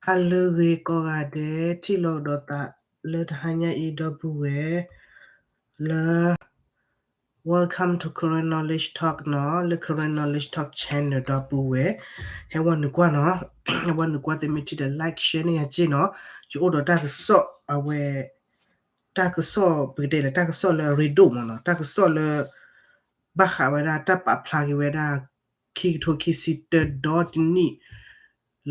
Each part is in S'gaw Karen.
ဟါလၢအဂ့ၤကိးဂၤဒဲး ထံၣ်လိာ်ကဒီးသးလၢတဟါညါအံၤ ဒီပုၢ်ဝဲၢ်လၢ Welcome to Karen Knowledge Talk နီၤ, လၢ Karen Knowledge Talk Channel ဒီပုၢ်ဝဲၢ်, ဟဲဝဲနုာ်ကွၢ်နီၤ, ဟဲဝဲနုာ်ကွၢ် သုမ့ၢ်ထံၣ်ဒီး like share န့ၢ်ယၤက့နီၤ, ယအိၣ်ဒီးတၢ်ကစီၣ်အဝဲ တၢ်ကစီၣ်ပကတဲလၢတၢ်ကစီၣ်လၢအရ့ဒိၣ်မးနီၤ, တၢ်ကစီၣ်လၢ ဘၣ်ဃးဝဲဒၣ်တၢ်ပာ်ဖျါက့ၤဝဲဒၣ် ခံကထိခံဆံတၢဒီတနံၣ်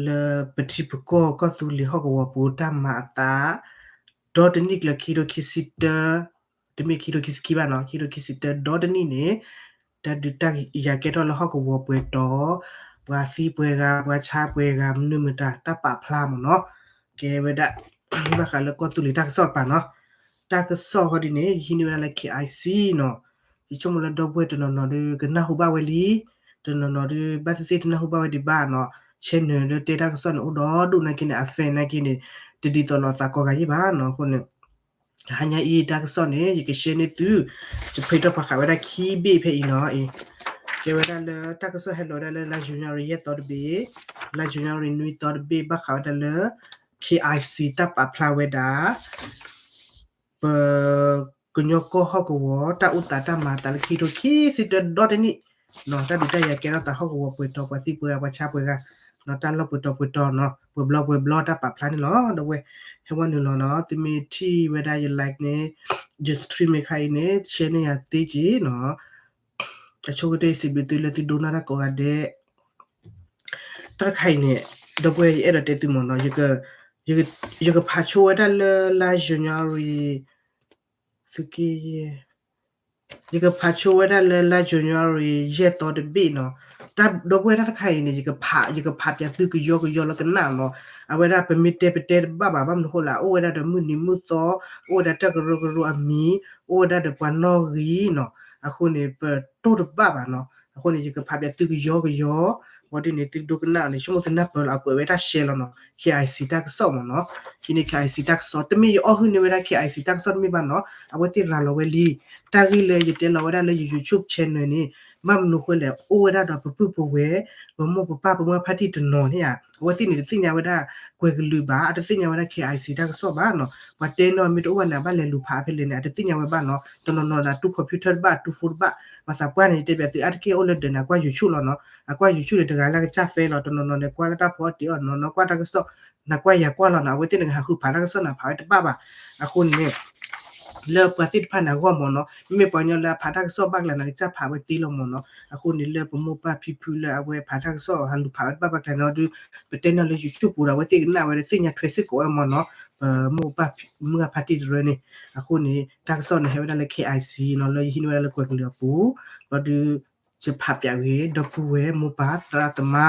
လၢပထံပကီၢ်ကီၢ်သူလ့ၤဟီၣ်ကဝီၤပူၤတၢ်မၤအသး ဒီတနံၣ်ကျၢၤ ခံကထိခံဆံတၢ, တမ့ၢ်ခံကထိခံဆံခံဘၣ်နီၤ, ခံကထိခံဆံတၢဒီတနံၣ်န့ၣ် တၢ်ဒုးတၢ်ယၤကဲထီၣ်လၢဟီၣ်ကဝီၤပှဲၤတီၤ, ပှၤသံပှဲၤဂၤ ပှၤဆါပှဲၤဂၤ မနုၤမတၤ တၢ်ပာ်ဖျါမးနီၤ, ကဲဝဲဒၣ် ဘၣ်ဃးလၢကီၢ်သူလ့ၤတၢ်ကစီၣ်တပၤနီၤ, တၢ်ကစီၣ်ဟီဒ်န့ၣ် ယဟံးန့ၢ်ဝဲဒၣ်လၢ KIC နီၤ, ယဆိကမိၣ်လၢဒီပုၢ်ဝဲၢ်တနီၤနီၤဒီး ကနၢ်ဟူဘၣ်ဝဲလံ, တနီၤနီၤဒီး ဘၣ်သ့ၣ်သ့ၣ်တနၢ်ဟူဘၣ်ဝဲဒံးဘၣ်နီၤ, channel ဒီးတဲတၢ်ကစီၣ်န့ၣ်အိၣ်ဒီဒူၣ်နာ်က့န့ၣ် အfanနာ်က့န့ၣ် တဒ်သိးလိာ်သးကိးဂၤယဲၢ်ဘၣ်နီၤ, အဃိန့ၣ် တဟါညါအံၤတၢ်ကစီၣ်န့ၣ် ယကshareန့ၢ်သု, ယဖျါထီၣ်ဘၣ်ဃးဝဲဒၣ်ခံဘ့ၣ်ဖဲအံၤနီၤ, အံၤ ကဲဝဲဒၣ်လၢတၢ်ကစီၣ်ဟဲလီၤဝဲဒၣ်လၢ လါယနူၤအါရံၤ ယဲၢ်သီတဘ့ၣ်, လါယနူၤအါရံၤ နွံသီတဘ့ၣ် ဘၣ်ဃးဝဲဒၣ်လၢ KIC တၢ်ပာ်ဖျါဝဲဒၣ် ပ ကညီကီၢ်ဟီၣ်ကဝီၤ တၢ်အိၣ်သးတၢ်မၤအသးလၢခံကထိခံဆံတၢဒီတနံၣ်နီၤ, တၢ်ဒုးတၢ်ယၤကဲထီၣ်သးဟီၣ်ကဝီၤပှဲၤတီၤ ပှၤသံပှဲၤဂၤ ပှၤဆါပှဲၤဂၤနီၤ, တၢ်လီၢ်ပှဲၤတီၤပှဲၤတီၤနီၤ, ပှဲၤဘျီပှဲၤဘျီတၢ်ပာ်ဖျါန့ၣ်လီၤ, ဒီပုၢ်ဝဲၢ် ဟဲဝဲနုာ်လီၤနီၤ, သုမ့ၢ်ထံၣ်ဝဲဒၣ်ယliveန့ၣ် ယstreamမ့ၢ်ခါအံၤန့ၣ် shareန့ၢ်ယၤသ့က့နီၤ, အဆိကတၢၢ်စံးဘျုးသုလၢသုဒိကနၣ်တၢ်ကိးဂၤဒဲး, တၢ်တခါအံၤန့ၣ် ဒီပုၢ်ဝဲၢ် ယအဲၣ်ဒိးတဲသုမးနီၤ, ယကဖးဆိဝဲဒၣ်လၢလါယနူၤအါရံၤ သုးက့ယဲၢ်, ယကဖးဆိဝဲဒၣ်လၢလါယနူၤအါရံၤ ယဲၢ်သီတဘ့ၣ်နီၤ, တၢ်ဒီပုၢ်ဝဲၢ် တၢ်တခါအံၤန့ၣ် ယကဖး ယကဖးပၠးသုကယီကယီလၢကနၣ်နီၤ, အဝဲဒၣ်ပမ့ၢ်တဲပတဲတဘၣ်ဘၣ်, ဘၣ်မနုၤဃိလဲၣ် အိၣ်ဝဲဒၣ်ဒီးမုၢ်နံၤမုၢ်သီ, အိၣ်ဝဲဒၣ်တၢ်ကရၢကရိအမံၤ, အိၣ်ဝဲဒၣ်ဒီးပှၤနီၣ်ဂံၢ်နီၤ, အဃိန့ၣ် ပတိၢ်တဘၣ်ဘၣ်နီၤ, အဃိန့ၣ် ယကဖးပၠးသုကယီကယီ, ဝံၤဒ်န့ၣ် သုဒိကနၣ်န့ၣ် ဆိကမိၣ်သုနၢ်ပၢၢ်လီၤ အကွဲးဝဲတၢ်shareလီၤနီၤ, KIC တၢ်ကစီၣ်မးနီၤ, ဟံးန့ၢ် KIC တၢ်ကစီၣ် တမ့ၢ်ယအီၣ်ဟုၣ်န့ၢ်ဝဲဒၣ် KIC တၢ်ကစီၣ်တမ့ၢ်ဘၣ်နီၤ, အဝဲသ့ၣ်ရၤလီၤဝဲလံ, တၢ်ဂ့ၢ်လၢယတဲလီၤဝဲဒၣ်လၢယ YouTube channel န့ၣ် ဘၣ်မနုၤဃိလဲၣ် အိၣ်ဝဲဒၣ်ဒီးပပုၢ်ပဝဲၢ် ပမိၢ်ပပၢ်ပမုၢ်အဖါတံၢ်တနီၤန့ၣ်ဧါ, အဝဲသ့ၣ်န့ၣ်တသ့ၣ်ညါဝဲဒၣ် ကွဲၤကလုာ်ဘၣ်, အတသ့ၣ်ညါဝဲဒၣ် KIC တၢ်ကစီၣ်ဘၣ်နီၤ, ပှၤတဲနီၤမ့ၢ်တအိၣ်ဘၣ်န့ၣ် အဘၣ်လဲၤလူၤဖးဖဲလဲၣ်န့ၣ် အတသ့ၣ်ညါဝဲဘၣ်နီၤ, တနီၤနီၤန့ၣ် တူ computer တဘၣ် တူ phone တဘၣ်, ဘၣ်သးပှၢ်န့ၣ် ယတဲပၠးသု အါတက့ၢ်အိၣ်လၢဒၢးန့ၣ် အကွၢ် YouTube လီၤနီၤ, အကွၢ် YouTube န့ၣ် တဂၤလၢကစၢ်ဖဲလီၤ, တနီၤနီၤန့ၣ် ကွၢ်လၢတၢ်ဖီအီၣ်တ့ၤအီၣ်နီၤ, နီၤကွၢ်တၢ်ကစီၣ် နကွၢ်ယၤကွၢ်လီၤနီၤ, အဝဲသ့ၣ်န့ၣ် ကဟးဃုဖးတၢ်ကစီၣ်န့ၣ် ဖးဝဲတဘၣ်ဘၣ်, အဃိန့ၣ် လၢပှၤသ့ၣ်တဖၣ်န့ၣ်အဂီၢ်မးနီၤ, မ့မ့ၢ်ပှၤကညီလၢအဖးတၢ်ကစီၣ်ဘၣ်ကျါန့ၣ် ကစၢ်ဖးဝဲသ့လီၤမးနီၤ, အဃိန့ၣ်လၢပမိၢ်ပၢ်ဖံဖုလၢအဝဲဖးတၢ်ကစီၣ် ဟးလူၤဖးဝဲတဘၣ်ဘၣ်ကျါန့ၣ်ဒီး ပတဲနီၤလၢ YouTube ပူၤဒီး အဝဲသ့ၣ်ကနၣ်ဝဲဒီးသ့ၣ်ညါထွဲစ့ၢ်ကီးဝဲမးနီၤ, ပမိၢ်ပၢ်မုၢ်အဖါတံၢ်တရၢန့ၣ်, အဃိန့ၣ် တၢ်ကစီၣ်န့ၣ် ဟဲဝဲဒၣ်လၢ KIC နီၤ, လၢယဟံးန့ၢ်ဝဲဒၣ်လၢကွဲၤကလုာ်အပူၤ, ဘျီဒုး ယဖးပၠးဂ့ၤ ဒီပုၢ်ဝဲၢ်မိၢ်ပၢ် သရၣ်သမါ,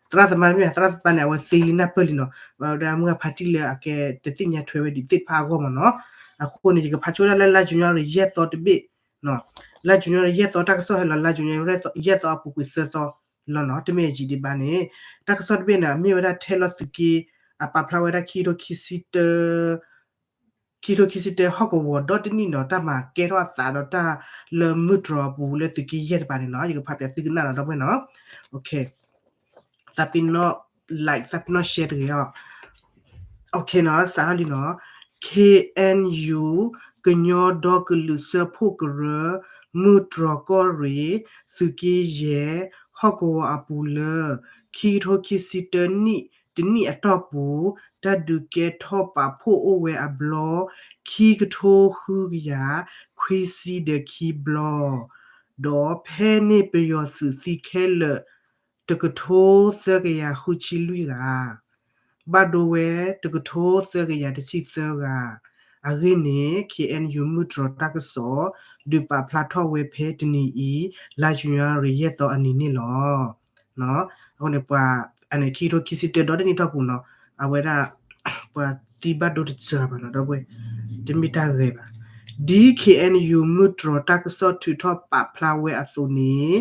သရၣ်သမါတမ့ၢ် သရၣ်သမါန့ၣ် အဝဲသ့လံနၢ်ပၢၢ်လံနီၤ, ဝဲဒၣ်မုၢ်အဖါတံၢ်လၢအကဲတသ့ၣ်ညါထွဲဝဲဒံးသ့ၣ်တဖၣ်အဂီၢ်မးနီၤ, အဃိန့ၣ် ယကဖးဆိဝဲဒၣ်လၢလါယနူၤအါရံၤ ယဲၢ်သီတဘ့ၣ်, လါယနူၤအါရံၤ ယဲၢ်သီတၢ်ကစီၣ်ဟဲလီၤ, လါယနူၤအါရံၤ ယဲၢ်သီအပူၤကွံာ်သၢသီလီၤနီၤ, တမ့ၢ်အယံာ်ဒံးဘၣ်န့ၣ်, တၢ်ကစီၣ်တဘ့ၣ်န့ၣ် မ့ၢ်ဝဲဒၣ်ထဲလီၤသုးက့ အပာ်ဖျါဝဲဒၣ်ခံကထိခံဆံတၢ ခံကထိခံဆံတၢ ဟီၣ်ကဝီၤဒီတနံၣ်နီၤ, တၢ်မၤကဲထီၣ်အသးဒီးတၢ်လၢမုၢ်တြီၤအပူၤလၢသုးက့ယဲၢ်တပၤန့ၣ်နီၤ, ယကဖးပၠးသုကနၣ်လီၤ ဒီပုၢ်ဝဲၢ်နီၤ, သးပ့ၤနီၣ် like သးပ့ၤနီၣ် share တဂ့ၤအီၤ, စးထီၣ်လံနီၤ, KNU ကညီဒီကလုာ်စၢဖှိၣ်ကရၢ မုၢ်တြီၤကီၢ်ရ့ၣ် သုးက့ယဲၢ် ဟီၣ်ကဝီၤအပူၤလၢ ခံကထိခံဆံတၢနံၣ် တနံၣ်အတီၢ်ပူၤ တၢ်ဒုးကဲထီၣ်ပာ်ဖှိၣ်အိၣ်ဝဲအဘျီ ခံကထိဃုကယၤ ခွံဆံဒီးခံဘျီ, ဒီးဖဲန့ၣ်ပယီၤသုးသံခဲလၢာ် တကထိသၢကယၤဃုဆံလွံၢ်ဂၤ, ဘၣ်ဒိဝဲတကထိသၢကယၤတဆံသၢဂၤ, အဂ့ၢ်န့ၣ် KNU မုၢ်တြီၤတၢ်ကစီၣ် ဒုးပာ်ဖျါထီၣ်ဝဲဖဲတနံၤအံၤ လါယနူၤအါရံၤ ယဲၢ်သီအနံၤန့ၣ်လီၤ. အဃိန့ၣ် ပှၤ အန့ၣ် ခံကထိခံဆံတၢဒီတနံၣ်တီၢ်ပူၤနီၤ, အဝဲဒၣ် ပှၤသံဘၣ်ဒိတစှၤဘၣ်နီၤ ဒီပုၢ်ဝဲၢ်, တမ့ၢ်တၢ်ဂ့ၤဘၣ်. ဒ် KNU မုၢ်တြီၤတၢ်ကစီၣ်ထုးထီၣ်ပာ်ဖျါဝဲအသိးန့ၣ်,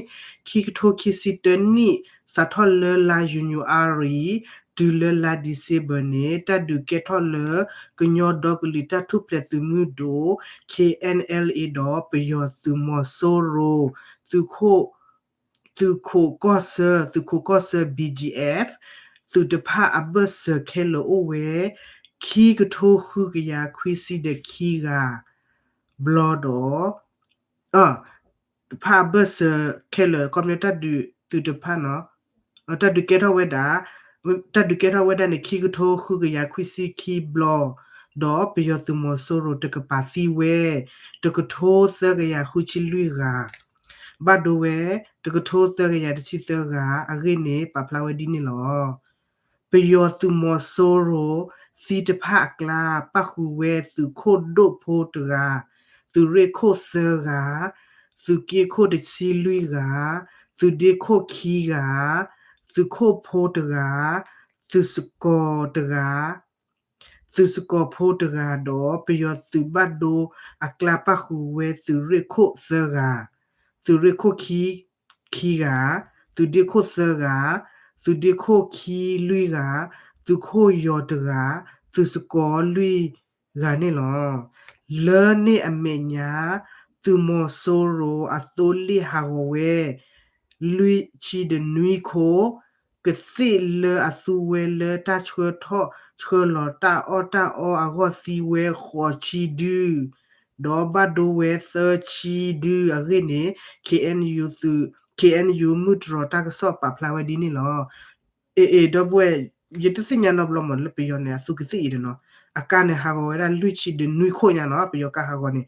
ခံကထိခံဆံတၢနံၣ် စးထီၣ်လၢလါယနူၤအါရံၤ တုၤလၢလါဒံၣ်စ့ဘၢၣ်န့ၣ် တၢ်ဒုးကဲထီၣ်လၢ ကညီဒီကလုာ်တၢ်ထူၣ်ဖျဲးသုးမုၢ်ဒိၣ် KNLA ဒီးပယီၤသုးမီၤစိရိၤ သုးခိၣ် သုးခိၣ်ကီၢ်ဆၢ သုးခိၣ်ကီၢ်ဆၢ BGF သုးတဖၣ်အဘၢၣ်စၢၤခဲလၢာ်အိၣ်ဝဲ ခံကထိဃုကယၤခွံဆံဒီးခံဂၤ ဘျီဒီး တဖၣ်အဘၢၣ်စၢၤခဲလၢာ် ခီပညီတၢ်ဒုးသုးတဖၣ်နီၤ တၢ်ဒုးကဲထီၣ်ဝဲဒၣ် တၢ်ဒုးကဲထီၣ်ဝဲဒၣ်န့ၣ် ခံကထိဃုကယၤခွံဆံခံဘျီ ဒီးပယီၤသုးမီၤစိရိၤတကပၤသံဝဲ တကထိသၢကယၤဃုဆံလွံၢ်ဂၤ ဘၣ်ဒိဝဲ တကထိသၢကယၤတဆံသၢဂၤ အဂ့ၢ်န့ၣ် ပာ်ဖျါဝဲဒ်န့ၣ်လီၤ. ပယီၤသုးမီၤစိရိၤသံတဖၣ်အကျါ ပၣ်ဃုာ်ဝဲသုးခိၣ်ဒိၣ်ဖိတဂၤ, သုးရ့ၣ်ခိၣ်သၢဂၤ, သုးက့ခိၣ်တဆံလွံၢ်ဂၤ, သုးဒ့ခိၣ်ခံဂၤ, သုးခိၣ်ဖိတဂၤ, သုးစကီၤတဂၤ, သုးစကီၤဖိတဂၤဒီး ပယီၤသုးဘၣ်ဒိအကျါ ပၣ်ဃုာ်ဝဲသုးရ့ၣ်ခိၣ်သၢဂၤ, သုးရ့ၣ်ခိၣ်ခံ ခံဂၤ, သုးဒ့ခိၣ်သၢဂၤ, သုးဒ့ခိၣ်ခံလွံၢ်ဂၤ, သုးခိၣ်ယီၤတဂၤ, သုးစကီၤလွံၢ်ဂၤန့ၣ်လီၤ. လၢန့ၣ်အမဲာ်ညါ သုးမီၤစိရိၤအသိလ့ၣ်ဟးဂီၤဝဲ လွံၢ်ဆံဒီးနွံခိၣ်, ကသ့ၣ်လၢအသူဝဲလၢတၢ်ဆှၢထီၣ်ဆှၢလီၤတၢ်အီၣ်တၢ်အီအဂီၢ်သံဝဲဃိးဆံဒု, ဒီးဘၣ်ဒိဝဲသၢဆံဒုအဂ့ၢ်န့ၣ် ခ့ၣ်အဲၣ်ယူၣ်သုး ခ့ၣ်အဲၣ်ယူၣ်မုၢ်တြီၤတၢ်ကစီၣ်ပာ်ဖျါဝဲဒ်န့ၣ်လီၤ. အ့ အ့ ဒီပုၢ်ဝဲၢ် ယတသ့ၣ်ညါနီတဘျီမး လၢပယီၤန့ၣ် အသူကသ့ၣ်အံၤဒီးနီၤ, အကါန့ၣ်ဟးဂီၤဝဲဒၣ်လွံၢ်ဆံဒီးနွံခိၣ်ညါနီၤ, ပယီၤကါဟးဂီၤန့ၣ်,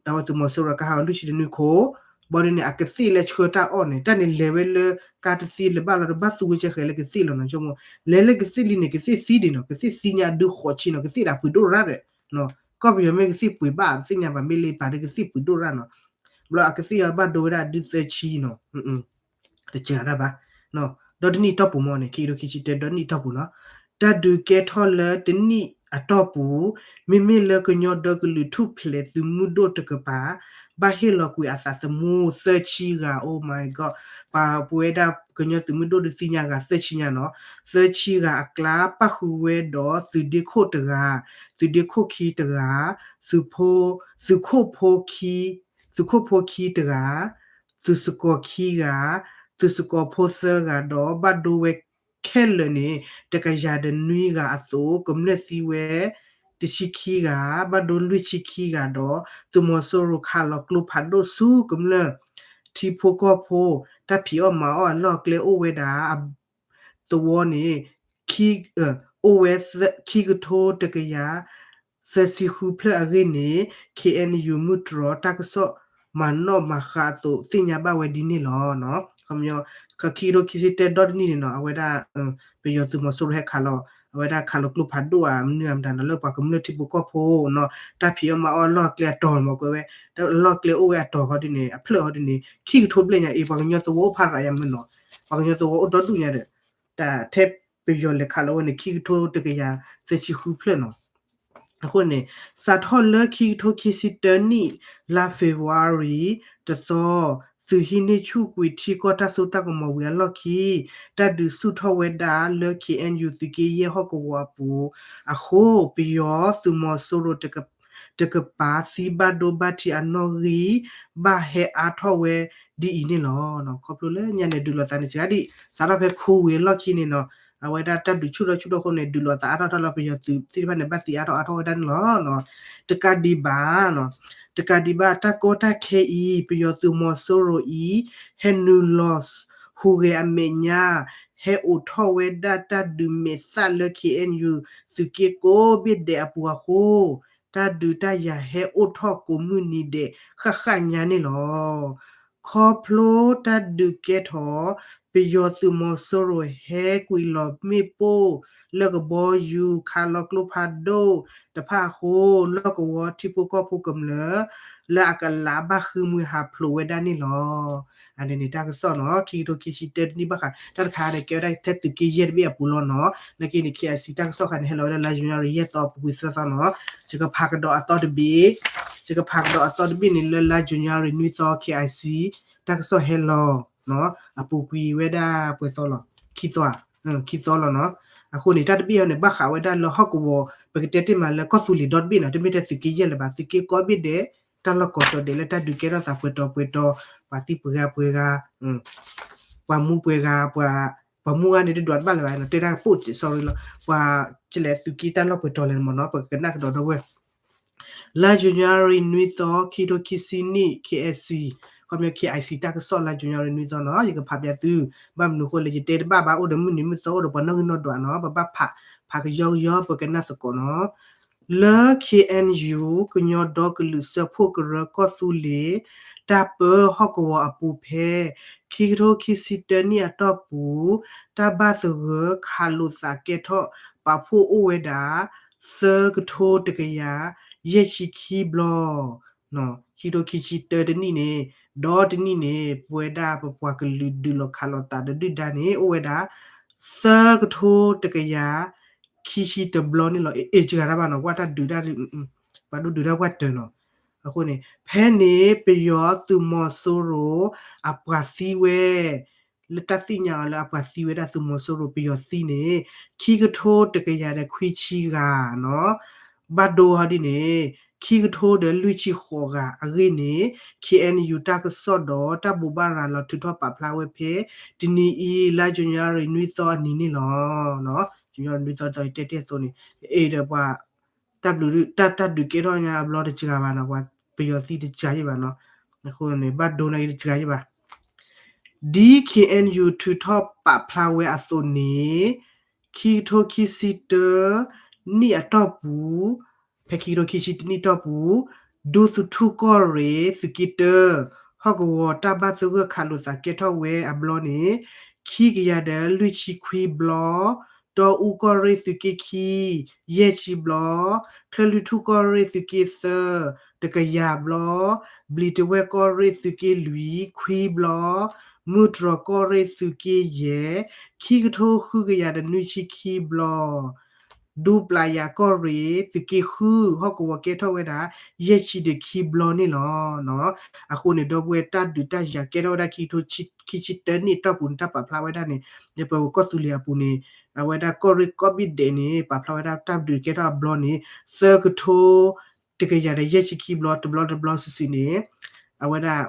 အဝဲသုးမီၤစိရိၤကါဟးဂီၤလွံၢ်ဆံဒီးနွံခိၣ်, ဘၣ်ဒ်န့ၣ် အကသ့ၣ်လၢဆှၢတၢ်အီၣ်န့ၣ် တၢ်န့ၣ်လဲၤဝဲလၢကါတသံလၢၤဘၣ်လီၤဒီး ဘၣ်သူဝဲကဲဃဲၤလၢကသ့ၣ်လီၤနီၤ, ဆိကမိၣ် လဲၤလၢကသ့ၣ်လံန့ၣ် ကသ့ၣ်သံဒံးနီၤ, ကသ့ၣ်သံညါဒုဃိးဆံနီၤ, ကသ့ၣ်ဒၣ်ပှ့ၤဒိၣ်ရၣ်ဒီး ကီၢ်ပယီၤမ့ၢ်ကသ့ၣ်ပှ့ၤဘၣ် တသ့ၣ်ညါဘၣ်, မ့ၢ်လၢပာ်ဒီးကသ့ၣ်ပှ့ၤဒိၣ်ရၣ်နီၤ, ဘျီအကသ့ၣ်အီၤဘၣ်ဒိဝဲဒၣ်ဒုသၢဆံနီၤ တစှၤတၢ်ဘၣ်, ဒီတနံၣ်အတီၢ်ပူၤမ့ၢ်န့ၣ် ခံကထိခံဆံတၢ ဒီတနံၣ်အတီၢ်ပူၤနီၤ, တၢ်ဒုးကဲထီၣ်လၢတနံၣ်အတီၢ်ပူၤ, မ့မ့ၢ်လၢကညီဒီကလုာ်ထူၣ်ဖျဲးသုးမုၢ်ဒိၣ်တကပၤ ဘၣ်ဟ့ၣ်လီၤကွံာ်အသးသမူသၢဆံဂၤ, oh my god, ပှၤပဝဲဒၣ်ကညီသုးမုၢ်ဒိၣ်ဒုးသ့ၣ်ညါဂၤသၢဆံညါနီၤ, သၢဆံဂၤအကျါ ပၣ်ဃုာ်ဝဲဒီးသုးဒ့ခိၣ်တဂၤ, သုးဒ့ခိၣ်ခံတဂၤ, သုးဖိ သုးခိၣ်ဖိခံ သုးခိၣ်ဖိခံတဂၤ, သုးစကီၤခံဂၤ, သုးစကီၤဖိသၢဂၤဒီး ဘၣ်ဒိဝဲခဲလၢာ်န့ၣ် တကယၤဒီးနွံဂၤအသိး ကမျၢၢ်သံဝဲ တဆံခံဂၤ, ဘၣ်ဒိလွံၢ်ဆံခံဂၤဒီး သုးမီၤစိရိၤခးလီၤကျိဖးဒိၣ်ဆူကမျၢၢ် ထံဖိကီၢ်ဖိ တၢ်ဖံးအီၣ်မၤအီၣ်အလီၢ်အကျဲအိၣ်ဝဲဒၣ် သဝီန့ၣ် အိၣ်ဝဲ ခံကထိတကယၤ သၢဆံဃုဖျၢၣ်အဂ့ၢ်န့ၣ် ခ့ၣ်အဲၣ်ယူၣ်မုၢ်တြီၤတၢ်ကစီၣ်မၤနီၣ်မၤဃါအသိး သ့ၣ်ညါဘၣ်ဝဲဒ်န့ၣ်လီၤ. ခီပညီ ခံကထိခံဆံတၢ ဒီတနံၣ်န့ၣ်နီၤ အဝဲဒၣ် ပယီၤသုးမီၤစိရိၤဟဲခးလီၤ အဝဲဒၣ်ခးလီၤကျိဖးဒိၣ်ဧါ မနုၤဧါမတၤနီၤ လၢပှၤကမျၢၢ်ထံဖိကီၢ်ဖိနီၤ တၢ်ဖံးအီၣ်မၤအီၣ်အလီၢ်အကျဲအတီၤမ့ၢ်ကွဲးဝဲ အလီၢ်အကျဲအိၣ်ဝဲအတီၤခီဒ်န့ၣ် အဖျၢၣ်ခီဒ်န့ၣ် ခံကထိဘျဲၣ်ညါအံၤ ပှၤကညီသဝီအိၣ်ဖးရၤယါမ့ၢ်နီၤ ပှၤကညီသဝီအိၣ်ဒီဒူၣ်ညါဒီး တၢ်ထဲပယီၤလဲၤခးလီၤဝဲန့ၣ် ခံကထိတကယၤသၢဆံဃုဖျၢၣ်နီၤ အဃိန့ၣ် စးထီၣ်လၢခံကထိခံဆံတၢနံၣ် လါ February တသီ သုးဟံးန့ၢ်ဆူၣ်ကွံာ်ထံကီၢ်တၢ်စိတၢ်ကမီၤဝံၤအလီၢ်ခံ တၢ်ဒုးဆူၣ်ထီၣ်ဝဲဒၣ်လၢ ခ့ၣ်အဲၣ်ယူၣ် သုးက့ယဲၢ်ဟီၣ်ကဝီၤအပူၤအဃိ ပယီၤသုးမီၤစိရိၤတကပၤသံဘၣ်ဒိဘၣ်ထံးအနီၣ်ဂံၢ် ဘၣ်ဟဲအါထီၣ်ဝဲဒ်အံၤန့ၣ်လီၤ. ခီဖျိလၢညါန့ၣ် ဒုးလိာ်သးန့ၣ်စှၤဒံး စးထီၣ်ဖဲခူဝ့ၤအလီၢ်ခံန့ၣ်နီၤ အဝဲဒၣ်တၢ်ဒုးဆူၣ်ထီၣ်ဆူၣ်ထီၣ်အဃိန့ၣ် ဒုးလိာ်သးအါထီၣ်ထီၣ်လီၤ ပယီၤသုးသ့ၣ်တဖၣ်န့ၣ် ဘၣ်သံအါထီၣ်အါထီၣ်ဝဲဒၣ်န့ၣ်လီၤ. တကးဒံးဘၣ်နီၤ တကးဒံးဘၣ် တၢ်ကီတၢ်ခဲအံၤ ပယီၤသုးမီၤစိရိၤအံၤ ဟဲနုာ်လီၤဟူးဂဲၤအမဲာ်ညါ ဟဲအိးထီၣ်ဝဲဒၣ်တၢ်ဒုးမဲာ်သၣ်လၢ ခ့ၣ်အဲၣ်ယူၣ် သုးက့ကိးဘ့ၣ်ဒဲးအပူၤအဃိ တၢ်ဒုးတၢ်ယၤဟဲအိၣ်ထီၣ်ကိးမုၢ်နံၤဒဲးဃၣ်ဃၣ်ညါန့ၣ်လီၤ. ခီဖျိတၢ်ဒုးကဲထီၣ် ပယီၤသုးမီၤစိရိၤဟဲကွံာ်လီၤမ့ၣ်ပိၢ်လၢကဘီယူၤ ခးလီၤကျိဖးဒိၣ်တဖၣ်အဃိ လီၢ်ကဝီၤထံဖိကီၢ်ဖိကမျၢၢ် လၢအကလးဘၣ်ဃုမုၢ်ဟးဖျိးဝဲဒၣ်န့ၣ်လီၤ. အန့ၣ်န့ၣ် တၢ်ကစီၣ်နီၤ ခံကထိခံဆံတၢတနံၣ်ဘၣ်ဃး တၢ်တခါန့ၣ် ကဲဝဲဒၣ်ထဲသုးက့ယဲၢ်တဘ့ၣ်အပူၤလီၤနီၤ နာ်က့န့ၣ် ခ့ၣ်အဲၣ်စံၣ် တၢ်ကစီၣ်ခါန့ၣ် ဟဲလီၤဝဲဒၣ်လါယနူၤအါရံၤ ယဲၢ်သီ ပူၤကွံာ်သၢသီနီၤ ယကဖးကဒီးအသီတဘ့ၣ် ယကဖးကဒီးအသီတဘ့ၣ်န့ၣ် လၢလါယနူၤအါရံၤ နွံသီ ခ့ၣ်အဲၣ်စံၣ် တၢ်ကစီၣ်ဟဲလီၤ အပူၤကွံာ်ဝဲဒၣ်ပှဲၤသီလီၤ ခံသီ ခံသီလီၤနီၤ အဃိန့ၣ် တၢ်တဘ့ၣ်အံၤန့ၣ် ဘၣ်ဃးဝဲဒၣ်လၢဟီၣ်ကဝီၤ ပကတဲတ့ၢ်မးလၢကီၢ်သူလ့ၤဒီတဘ့ၣ်နီၤ တမ့ၢ်ထဲသုးက့ယဲၢ်လၢၤဘၣ် သုးက့ကိးဘ့ၣ်ဒဲး တၢ်လီၢ်ကိးတီၤဒဲးလၢတၢ်ဒုးကဲထီၣ်သးပှဲၤတီၤပှဲၤတီၤ ပှၤသံပှဲၤဂၤပှဲၤဂၤ ပှၤမူပှဲၤဂၤ ပှၤ ပှၤမူဂၤန့ၣ် တဒွးတဘၣ်လၢၤဘၣ်နီၤ, တဲဒၣ်ပိၣ်စဲး sorry လီၤ, ပှၤကလဲၤသုးက့တၢ်လီၢ်ပှဲၤတီၤလဲၣ်မ့ၢ်နီၤ, ပကကနၣ်ကဒီးဒီပုၢ်ဝဲၢ် လါ January နွံသီ ခံကထိခံဆံနံၣ် KIC, ခီပညီ KIC တၢ်ကစီၣ်လါ January နွံသီနီၤ, ယကဖးပျးသု, ဘၣ်မနုၤအဃိလဲၣ် ယတဲတဘၣ်ဘၣ် အိၣ်ဒီးမုၢ်နံၤမုၢ်သီ အိၣ်ဒီးပှၤနီၣ်ဂံၢ်နီၣ်ဒွးနီၤ, ပဘၣ်ဖး ဖးကယီကယီ ပကနၢ်သကိးနီၤ. လၢ KNU ကညီဒီကလုာ်စၢဖှိၣ်ကရၢကီၢ်သူလ့ၤ တၢ်ပၢဟီၣ်ကဝီၤအပူၤဖဲ ခံကထိခံဆံတၢနံၣ်အတီၢ်ပူၤ တၢ်ဘၣ်သဂၢၢ်ခးလိာ်သးကဲထီၣ်ပာ်ဖှိၣ်အိၣ်ဝဲဒၣ် သၢကထိတကယၤ ယဲၢ်ဆံခံဘျီ ခံကထိခံဆံတၢတနံၣ်န့ၣ်, ဒီတနံၣ်န့ၣ် ပဝဲဒၣ်ပပှၤကလုာ်ဒုးလီၤခးလိာ်သးဒီးဒုၣ်ဒါန့ၣ် အိၣ်ဝဲဒၣ် သၢကထိတကယၤ ခံဆံတဘျီန့ၣ်လီၤ. အ့ၣ် စှၤတၢ်ဘၣ်နီၤ, ကွၢ်တၢ်ဒုးတၢ် ပှၤဒုးဒုးတၢ်ပှၢ်တၢၢ်နီၤ. အဃိန့ၣ် ဖဲန့ၣ် ပယီၤသုးမီၤစိရိၤ အပှၤသံဝဲ လၢတၢ်သ့ၣ်ညါအီၤလၢအပှၤသံဝဲဒၣ်သုးမီၤစိရိၤပယီၤသံန့ၣ် ခံကထိတကယၤဒီးခွံဆံဂၤနီၤ, ဘၣ်ဒိဟီဒ်န့ၣ် ခံကထိဒီးလွံၢ်ဆံဃိးဂၤအဂ့ၢ်န့ၣ် KNU တၢ်ကစီၣ်ဒီးတၢ်ဘိးဘၣ်ရၤလီၤထုးထီၣ်ပာ်ဖျါဝဲဖဲ တနံၤအံၤ လါ January နွံသီအနံၤန့ၣ်လီၤ. January နွံသီ တီတဲတ့ၢ်အသိးန့ၣ် အ့ၣ်ဒီးပှၤ တၢ်ဘျုး တၢ် တၢ်ဒုးကဲထီၣ်ညါအဘျီတစှၤဘၣ်နီၤ, ပှၤပယီၤသံတစှၤယ့ၣ်ဘၣ်နီၤ, အဃိန့ၣ် ဘၣ်ဒိန့ၣ်တစှၤယ့ၣ်ဘၣ်. ဒ် KNU ထုးထီၣ်ပာ်ဖျါဝဲအသိးန့ၣ် ခံကထိခံဆံတၢ နံၣ်အတီၢ်ပူၤ ဖဲခံကထိခံဆံတနံၣ်တီၢ်ပူၤ ဒူသထူၣ်ကီၢ်ရ့ၣ်သုးက့တၢ ဟီၣ်ကဝီၤတၢ်ဘၣ်သဂၢၢ်ခးလိာ်သးကဲထီၣ်ဝဲအဘျီန့ၣ် ခံကယၤဒီးလွံၢ်ဆံခွံဘျီ, တီအူကီၢ်ရ့ၣ်သုးက့ခံ ယဲၢ်ဆံဘျီ, ချၢၣ်လွံၢ်ထူၣ်ကီၢ်ရ့ၣ်သုးက့သၢ တကယၤဘျီ, ဘျံးတဝဲၢ်ကီၢ်ရ့ၣ်သုးက့လွံၢ် ခွံဘျီ, မုၢ်တြီၤကီၢ်ရ့ၣ်သုးက့ယဲၢ် ခံကထိဃုကယၤဒီးနွံဆံခံဘျီ ဒူပျၢ်ယၤကီၢ်ရ့ၣ်သုးက့ဃု ဟီၣ်ကဝီၤကဲထီၣ်ဝဲဒၣ် ယဲၢ်ဆံဒီးခံဘျီန့ၣ်လီၤ. အဃိန့ၣ် ဒီပုၢ်ဝဲၢ် တၢ်ဒုးတၢ်ယၤကဲထီၣ်ဝဲဒၣ် ခံကထိခံဆံတၢနံၣ်အတီၢ်ပူၤန့ၣ် တၢ်ပာ်ဖျါဝဲဒၣ်န့ၣ် ပကီၢ်သူလ့ၤအပူၤန့ၣ် အဝဲဒၣ်ကီၢ်ရ့ၣ်ကီၢ်ဘံၣ်ဒဲးန့ၣ် ပာ်ဖျါဝဲဒၣ်တၢ်ဒုးကဲထီၣ်အဘျီန့ၣ် သၢကထိ တကယၤဒီးယဲၢ်ဆံခံဘျီ တဘျီတဘျီစုာ်စုာ်န့ၣ် အဝဲဒၣ်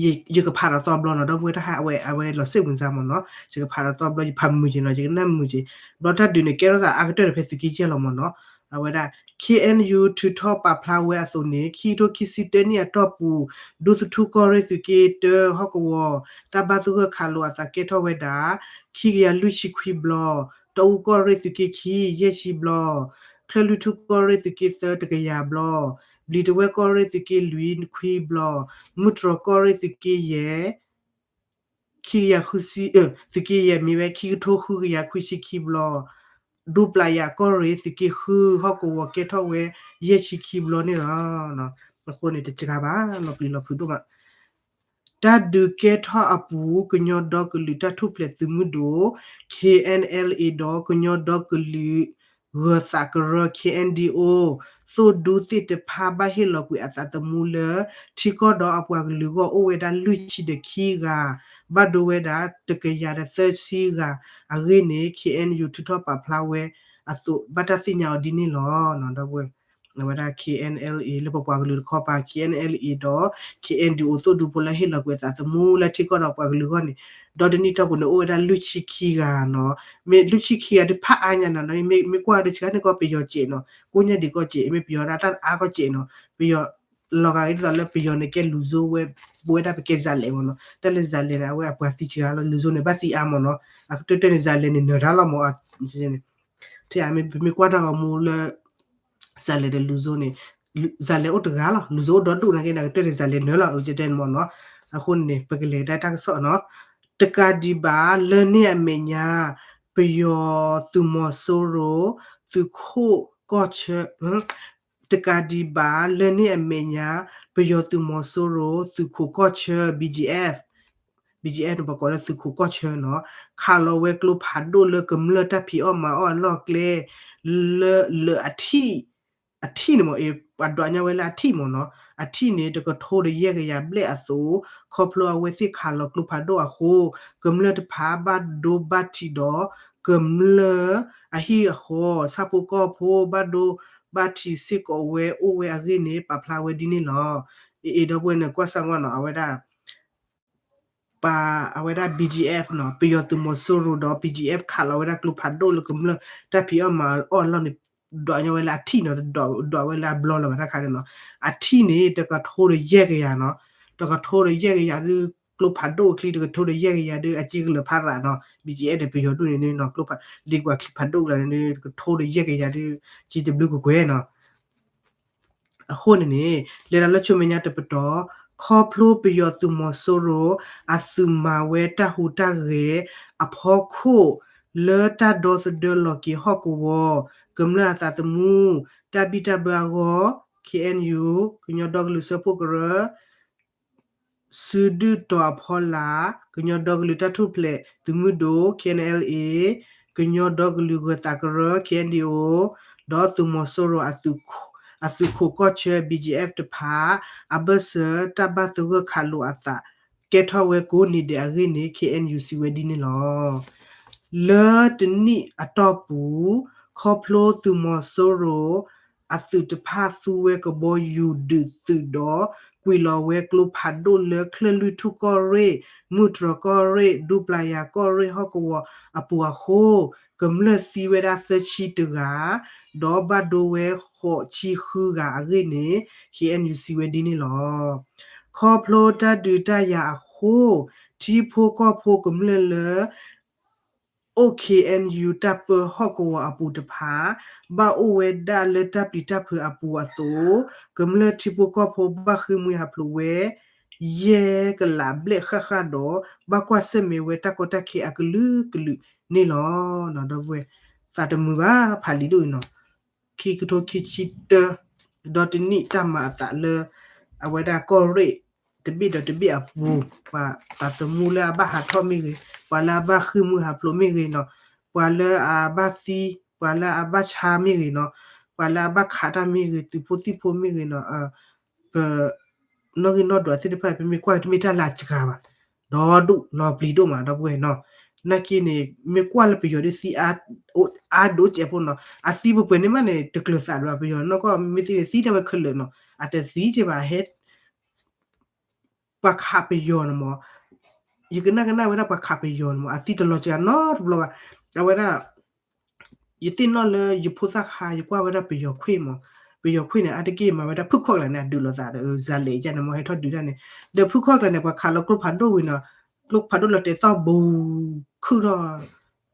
ယကဖးဒီးသီဘျီနီၤ ဒီပုၢ်ဝဲၢ် တၢ်ဟးအဝဲ အဝဲလီၤစ့ၢ်ဝံၤစါမ့ၢ်နီၤ ယကဖးဒီးသီဘျီ ယဖးမုာ်က့ၤနီၤ ယကနၣ်မုာ်က့ၤ ဘျီတၢ်ဒုးန့ၣ် ကဲထီၣ်သးအါကတၢၢ်ဒီးဖဲသုးက့ယဲၢ်လီၤမ့ၢ်နီၤ အဝဲဒၣ် KNU ထုးထီၣ်ပာ်ဖျါဝဲအသိးန့ၣ် ခံကထိခံဆံတၢနံၣ်အတီၢ်ပူၤ ဒူသထူၣ်ကီၢ်ရ့ၣ်သုးက့တၢ ဟီၣ်ကဝီၤ တၢ်ဘၣ်သဂၢၢ်ခးလိာ်အသးကဲထီၣ်ဝဲဒၣ် ခံကယၤလွံၢ်ဆံခွံဘျီ, တီအူကီၢ်ရ့ၣ်သုးက့ခံ ယဲၢ်ဆံဘျီ, ချၢၣ်လွံၢ်ထူၣ်ကီၢ်ရ့ၣ်သုးက့သၢ တကယၤဘျီ, ဘျံးတဝဲၢ်ကီၢ်ရ့ၣ်သုးက့လွံၢ် ခွံဘျီ, မုၢ်တြီၤကီၢ်ရ့ၣ်သုးက့ယဲၢ် ခံကယၤဃုဆံ သုးက့ယဲၢ်မ့ၢ်ဝဲ ခံကထိဃုကယၤခွံဆံခံဘျီ, ဒူပျၢ်ယၤကီၢ်ရ့ၣ်သုးက့ဃု ဟီၣ်ကဝီၤကဲထီၣ်ဝဲ ယဲၢ်ဆံခံဘျီန့ၣ်လီၤ. အဃိန့ၣ် တစှၤဘၣ် လီၤပျံၤလီၤဖုးဒိၣ်မး တၢ်ဒုးကဲထီၣ်အပူၤ ကညီဒီကလုာ်တၢ်ထူၣ်ဖျဲးသုးမုၢ်ဒိၣ် KNLA ဒီးကညီဒီကလုာ် ဂၢၤသးကရၢ KNDO သိၣ်ဒူသ့ၣ်တဖၣ်ဘၣ်ဟ့ၣ်လီၤကွံာ်အသးသမူလၢ ထံကီၢ်ဒီးအပှၤကလုာ်အဂီၢ်အိၣ်ဝဲဒၣ်လွံၢ်ဆံဒီးခံဂၤ, ဘၣ်ဒိဝဲဒၣ်တကယၤဒီးသၢဆံဂၤအဂ့ၢ်န့ၣ် KNU ထုးထီၣ်ပာ်ဖျါဝဲအသိး ဘၣ်တၢ်သ့ၣ်ညါအီၤဒ်န့ၣ်လီၤ. ဒီပုၢ်ဝဲၢ် အဝဲဒၣ် KNLA လၢပပှၤကလုာ်တခီပၤ KNLA ဒီး KNDO သိၣ်ဒူဖိလၢဟ့ၣ်လီၤကွံာ်အသးသမူလၢထံကီၢ်ဒီးပှၤကလုာ်အဂီၢ်န့ၣ် ဒီတနံၣ်တီၢ်ပူၤန့ၣ် အိၣ်ဝဲဒၣ်လွံၢ်ဆံခံဂၤနီၤ, မ့ၢ်လွံၢ်ဆံခံဂၤဒ်ဖးအါညါနီၤ, မ့ၢ်ကွၢ်ဒီးစှၤန့ၣ်ကီး ပယီၤစဲးနီၤ, ကိးညါဒ်ကီးစဲး မ့ၢ်ပယီၤဒၣ်တၢ်အါကီးစဲးနီၤ, ပယီၤ လီၤဂာ်ဒ်သိးလၢပယီၤန့ၣ်ကဲလူၤစိဝဲ ပဝဲဒၣ်ပကဲစးလဲးမ့ၢ်နီၤ, တၢ်လၢစးလဲးန့ၣ် အဝဲအပှၤသံစှၤလီၤ လူၤစိန့ၣ် ဘၣ်သံအါမ့ၢ်နီၤ, အကတၢၢ်တၢၢ်န့ၣ် စးလဲးန့ၣ်နၢၤတၢ်လီၤမ့ၢ် ထဲအမ့ၢ်ပမ့ၢ်ကွၢ်တၢ်ဂီၤမူလၢ စးလဲးဒီးလူၤစိန့ၣ် စးလဲးအိၣ်တဂၤလီၤ, လူၤစိအိၣ်ဒီဒူၣ်နာ်က့န့ၣ် အကတၢၢ်န့ၣ်စးလဲးနၢၤလီၤ အဝဲတဲန့ၣ်မ့ၢ်နီၤ, အဃိန့ၣ် ပကလဲၤကဒါတၢ်ကစီၣ်နီၤ, တကးဒံးဘၣ် လၢန့ၣ်အမဲာ်ညါ ပယီၤသုးမီၤစိရိၤ သုးခိးကီၢ်ဆၢ တကးဒံးဘၣ် လၢန့ၣ်အမဲာ်ညါ ပယီၤသုးမီၤစိရိၤ သုးခိးကီၢ်ဆၢ BGF, BGF န့ၣ် ပကိးလၢသုးခိးကီၢ်ဆၢနီၤ, ခးလီၤဝဲကျိဖးဒိၣ်လၢကမျၢၢ်တၢ်ဖံးအီၣ်မၤအီၣ်အလီၢ်အကျဲ လၢ လၢအထံၣ် အထံၣ်န့ၣ်မ့ၢ် အပှၤဒွးညါဝဲလၢအထံၣ်မ့ၢ်နီၤ, အထံၣ်န့ၣ် တကထိဒီးယဲၢ်ကယၤဘျဲၣ်အသိး, ခီဖျိအဝဲသ့ၣ်ခးလီၤကျိဖးဒိၣ်အဃိ, ကမျၢၢ်တဖၣ်ဘၣ်ဒိဘၣ်ထံးဒီး ကမျၢၢ်အဟံၣ်အဃီ, ဆၣ်ဖိကီၢ်ဖိ ဘၣ်ဒိဘၣ်ထံးစ့ၢ်ကီးဝဲအိၣ်ဝဲအဂ့ၢ်န့ၣ် ပာ်ဖျါဝဲဒ်န့ၣ်လီၤ. အ့ၣ် ဒီပုၢ်ဝဲၢ်န့ၣ် ကွၢ်စၢ်ကွၢ်နီၤ အဝဲဒၣ် ပှၤအဝဲဒၣ် BGF နီၤ ပယီၤသုးမီၤစိရိၤဒီး BGF ခးလီၤဝဲဒၣ်ကျိဖးဒိၣ်လၢကမျၢၢ်တၢ်ဖံးအီၣ်မၤအီၣ်အလီၢ်န့ၣ် ဒွးညီဝဲလၢအထံၣ်နီၤ ဒွးဝဲလၢအဘျီလီၤဘၣ်တၢ်ခါန့ၣ်နီၤ အထံၣ်န့ၣ် တကထိဒီးယဲၢ်ကယၤနီၤ တကထိဒီးယဲၢ်ကယၤဒုး ကျိဖးဒိၣ်အချံ တကထိဒီးယဲၢ်ကယၤဒုး အက့ကလၢၤဖးရးနီၤ BGF ဒီးပယီၤဒိၣ်န့ၣ်နီၤ ကျိဖး လံာ်ကွၢ်ချံဖးဒိၣ်လၢန့ၣ် တကထိဒီးယဲၢ်ကယၤဒုး က့တဘျုးကကွဲၤနီၤ အဃိန့ၣ်န့ၣ် လဲၤတၢ်လၢဆူမဲာ်ညါတပတီၢ် ခီဖျိပယီၤသုးမီၤစိရိၤ အသုးမၤဝဲတၢ်ဟူးတၢ်ဂဲၤအဖီခိၣ် လၢတၢ်ဒီသဒၢလီၤက့ၤဟီၣ်ကဝီၤ ကမျၢၢ်အသးသမူ တၢ်ဘံၣ်တၢ်ဘၢအဂီၢ် KNU ကညီဒီကလုာ်စၢဖှိၣ်ကရၢ စုဒုၣ်တီၤအဖီလာ် ကညီဒီကလုာ်တၢ်ထူၣ်ဖျဲးသုးမုၢ်ဒိၣ် KNLA ကညီဒီကလုာ်ဂၢၤသးကရၢ KNDO ဒီးသုးမီၤစိရိၤ အသုးခိၣ်ကီၢ်ဆၢ BGF တဖၣ် အဘၢၣ်စၢၤတၢ်ဘၣ်သဂၢၢ်ခးလိာ်အသး ကဲထီၣ်ဝဲကိးနံၤဒဲးအဂ့ၢ်န့ၣ် KNU စံးဝဲဒ်န့ၣ်လီၤ. လၢတနံၣ်အတီၢ်ပူၤ ခီဖျိသုးမီၤစိရိၤ အသုးတဖၣ်သူဝဲကဘီယူၤဒုးသုးဒီး ကွံာ်လီၤဝဲကျိဖးဒိၣ်လၢချၢၣ်လွံၢ်ထူၣ်ကီၢ်ရ့ၣ်, မုၢ်တြီၤကီၢ်ရ့ၣ်, ဒူပျၤယၤကီၢ်ရ့ၣ်ဟီၣ်ကဝီၤအပူၤအဃိ ကမျၢၢ်သံဝဲဒၣ်သၢဆံတဂၤ, ဒီးဘၣ်ဒိဝဲဃိးဆံဃုဂၤအဂ့ၢ်န့ၣ် KNU စံးဝဲဒ်န့ၣ်လီၤ. ခီဖျိတၢ်ဒုးတၢ်ယၤအဃိ ထံဖိကီၢ်ဖိကမျၢၢ်လၢ အိၣ် KNU တၢ်ပၢဟီၣ်ကဝီၤအပူၤတဖၣ် ဘၣ်အိၣ်ဝဲဒၣ်လၢတၢ်ပျံၤတၢ်ဖုးအပူၤအသိး ကမျၢၢ်ထံဖိကီၢ်ဖိဘၣ်ဃ့ၢ်မှံဟးဖျိးဝဲ ယဲၢ်ကလးဘျဲၣ်ဃၣ်ဃၣ်ဒီး ဘၣ်ကွၢ်ဆၢၣ်မဲာ်ဝဲတၢ်ကီတၢ်ခဲအကလုာ်ကလုာ်န့ၣ်လီၤ. ဒီပုၢ်ဝဲၢ် သးတမုာ်ဘၣ်ဖးလံာ်ဒိၣ်အံၤနီၤ ခံကထိခံဆံတၢ ဒီးတနံၣ်တၢ်မၤအသးလၢ အဝဲဒၣ်ကီၢ်ရ့ၣ် တဘ့ၣ်ဒီးတဘ့ၣ်အပူၤ ပှၤသးသမူလၢအဘၣ်ဟးထီၣ်မ့ၢ်ဂ့ၤ, ပှၤလၢအဘၣ်ဃ့ၢ်မှံဟးဖျိးမ့ၢ်ဂ့ၤနီၤ, ပှၤလၢအဘၣ်သံ, ပှၤလၢအဘၣ်ဆါမ့ၢ်ဂ့ၤနီၤ, ပှၤလၢအဘၣ်ခးတၢ်မ့ၢ်ဂ့ၤ, သုးဖိသံၣ်ဖိမ့ၢ်ဂ့ၤနီၤ, ပ နီၣ်ဂံၢ်နီၣ်ဒွးသ့ၣ်တဖၣ် ပမ့ၢ်ကွၢ်တမ့ၢ်တၢ်လၢအစှၤဘၣ်, ဒီဒူၣ်လီၤပျံၤဒိၣ်မး ဒီပုၢ်ဝဲၢ်နီၤ, နာ်က့န့ၣ် မ့ၢ်ကွၢ်လၢပယီၤဒုးသံ အါဒိၣ်စဲးဖိနီၤ, အသံပှဲၤပှဲၤန့ၣ်မးန့ၣ် တကျၢၤသးဒံးဘၣ် ပယီၤနီၢ်ကီၢ် မ့ၢ်သံန့ၣ် သံတၢ်ဝဲခဲလၢာ်နီၤ, အတသံက့ဘၣ်ဟဲ ပှၤခးပယီၤန့ၣ်မး, ယကနၣ်ကနၣ်ဝဲဒၣ်ပှၤခးပယီၤန့ၣ်မး အသံတလီၤစှၤနီတဘျီဘၣ်, အဝဲဒၣ် ယသ့ၣ်နီၣ်လၢယဖိသၣ်ခါ ယကွၢ်ဝဲဒၣ်ပယီၤခွံၣ်မး, ပယီၤခွံၣ်န့ၣ် အါတက့ၢ်မၤဝဲဒၣ်ဖုၣ်ခီၣ်ကျါန့ၣ် အဒုးလိာ်သးဒီး စၤလဲၣ်ကန့ၣ်မး ဟဲထီၣ်ဒုးတၢ်န့ၣ်, ဒီးဖုၣ်ခီၣ်ကျါန့ၣ် ပှၤခးလီၤကျိဖးဒိၣ်ဝံၤနီၤ, ကျိဖးဒိၣ်လီၤတဲာ်သီၣ်ဘူး ခုၣ်ထီၣ်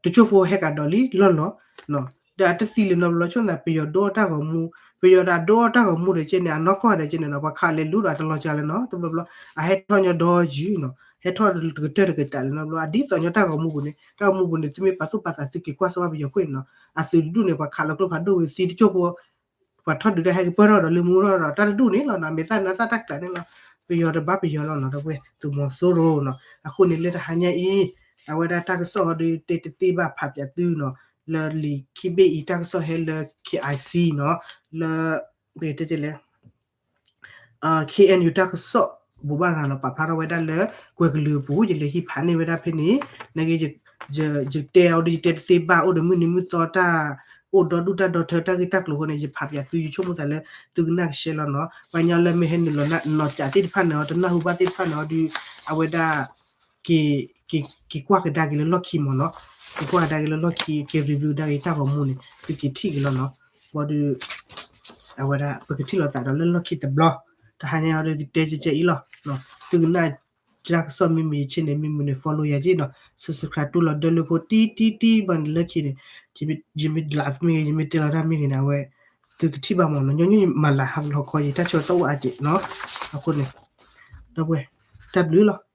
တကၠိၢ်ဖိဟဲကဒီးလံလီၢ်လီၢ်, ဒီးအတသံလၢၤနီတဘျီ ဆိၣ်သး ပယီၤဒိၣ်အီၣ်တၢ်ဂီၤမူ, ပယီၤဒၣ်ဒိၣ်အီၣ်တၢ်ဂီၤမူဒီးကဲန့ၣ် အနီၢ်ကီၢ်ဒီးကဲန့ၣ်နီၤ ပှၤခးလဲၤလူၤဒီးအတလီၤစှၤလၢၤနီတဘျီဘျီ, အဟဲထီၣ်ညီဒီယုၢ်နီၤ, ဟဲထီၣ်ကတၢၢ်တကတၢၢ်လၢၤနီတဘျီ အဒ်သိးညီတၢ်ဂီၤမူပူၤန့ၣ် တၢ်ဂီၤမူပူၤန့ၣ် သုမ့ၢ်ပာ်သူၣ်ပာ်သးသုက့ၤကွၢ်စၢၤဘၣ်ပယီၤခွံၣ်န့ၣ်နီၤ, အသုးတဒူၣ်န့ၣ် ပှၤခးလီၤကျိဖးဒိၣ်ဝံၤသံတကၠိၢ်ဖိ ပှၤထီၣ်ဒုးတၢ်ဟဲကပၢၢ်ထီၣ်ဒီးလၢမူထီၣ်ဒီး တၢ်တဒူၣ်န့ၣ်လီၤနီၤ, မ့ၢ်သၣ်နါသၣ်တၢ်ကျးန့ၣ်လီၤ, ပယီၤတဘၣ်ပယီၤလီၤနီၤ ဒီပုၢ်ဝဲၢ် သုးမီၤစိရိၤနီၤ, အဃိန့ၣ်လၢတဟါညါအံၤ အဝဲဒၣ်တၢ်ကစီၣ်အီၤဒုးတဲတသ့ဘၣ်ဖးပၠးသုနီၤ, လၢလံာ်ခံဘ့ၣ်အံၤတၢ်ကစီၣ်ဟဲလၢ KIC နီၤ, လၢ တဲလဲၣ် KNU တၢ်ကစီၣ် ဘိးဘၣ်ရၤလီၤပာ်ဖျါထီၣ်ဝဲဒၣ်လၢ ကွဲၤကလုာ်အပူၤ ယလဲၤဟံးဖးန့ၢ်ဝဲဒၣ်ဖဲန့ၣ်, နာ်က့ ယတဲအီၤဒီး ယတဲတသ့ဘၣ် အိၣ်ဒီးမုၢ်နံၤမုၢ်သီတၢ် အိၣ်ဒီဒူၣ်တၢ်ဒီထၢတၢ်ဂ့ၢ်တၢ်ကျိၤအဃိန့ၣ် ယဖးပၠးသု ယဆိကမိၣ်သးလၢ သုကနၣ်ကရှဲလီၤနီၤ, ပှၤညီလၢမ့ၢ်ဟဲနုာ်လီၤနီၢ်စးသ့ၣ်တဖၣ်န့ၣ်အီၤ တနၢ်ဟူဘၣ်သ့ၣ်တဖၣ်န့ၣ်အီၤဒီး အဝဲဒၣ် က့ၤကွၢ်ကဒါက့ၤလၢလီၢ်ခံမးနီၤ, က့ၤကွၢ်ကဒါက့ၤလၢလီၢ်ခံ က့ၤ review ဒါက့ၤတၢ်ဂီၤမူန့ၣ် သုက့ၤထံၣ်က့ၤလီၤနီၤ, ဘၣ်ဒီး အဝဲဒၣ် ပကထံၣ်လိာ်သးဒီးလၢလီၢ်ခံတဘျီ, တဟါညါအံၤဒီးကတဲကဲကဲအံၤလီၤ, သုကနၣ် တၢ်ကစီၣ်မ့ၢ်မ့ၢ် channel မ့ၢ်မ့ၢ်န့ၣ် follow ယၤက့နီၤ, subscribe တူၢ်လိာ်ဒၢလၢဖိ တံတံတံ ဘၣ်န့ၣ်လၢခံန့ၣ်, ယမ့ၢ် live မ့ၢ်ဂ့ၤ ယမ့ၢ်တဲလီၤတၢ်မ့ၢ်ဂ့ၤန့ၣ် အဝဲ သုကထံၣ်ဘၣ်မးနီၤ, ညီနုၢ်မၤလၢဟးလီၤခီ ယတၢ်ဆၢတအိၣ်အါက့နီၤ, အဃိန့ၣ် ဒီပုၢ်ဝဲၢ် တၢ်ဘျုးလီၤ.